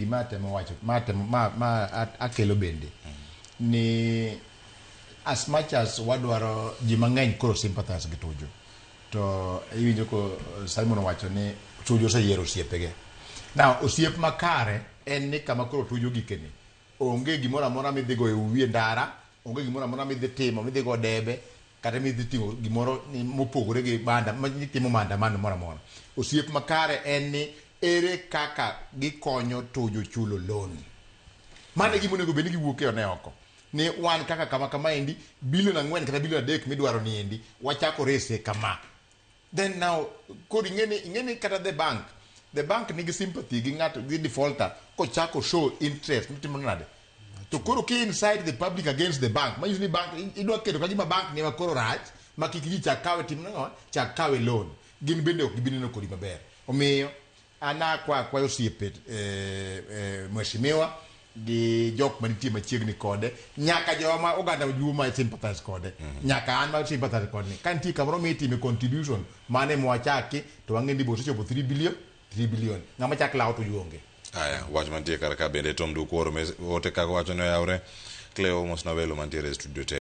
Gima atemo wacho, ma atemo, ma akelo bende ni as much as wadwaro ji mang'eny koro sympathize gi Tuju, to iwinjo ko Simon owacho ni Tuju oseyiero osiepege. Now osiep makare en ni kama koro Tuju gikeni, onge gimoro amora midhi goyo uwi e ndara, onge gimoro amora midhi timo, midhi go debe, kata midhi timo gimoro ni mopogore gi banda ma timo maandamano moro amora. Osiep makare en ni ere kaka gikonyo Tuju chulo loan. Mano e gima onego bed ni giwuok e one oko. Ni wan kaka kama kama endi, bilion 4 kata bilion 3 midwaro ni endi, wachako rese kama. Then now, koro ing'e ni kata the bank nigi sympathy gi ng'ato, gi defaulter, kochako show interest, nitimo nade? To koro ki incite the public against the bank, manyiso ni bank, idwa keto ka gima bank ni ema koro rach, ma kik ji chak kawe tim nang'o, chak kawe loan. Gin bende ok gibi neno kodi maber. Omiyo, an akwa akwayo osiepe mheshimiwa gi jok manitie machiegni kode, nyaka joma oganda Luo ma sympathize kode, nyaka an ma sympathize kode ni, ka nitie kamoro mitime contribution, mane mwachaki, to wang'e ni bosechopo 3 billion, 3 billion. Ng'ama chak lawo to onge. Aya, wach mantie kar ka bende Tom Dukuoro ote kaka wacho ni oyawre. Cleo mosna welo mantiere e studio te.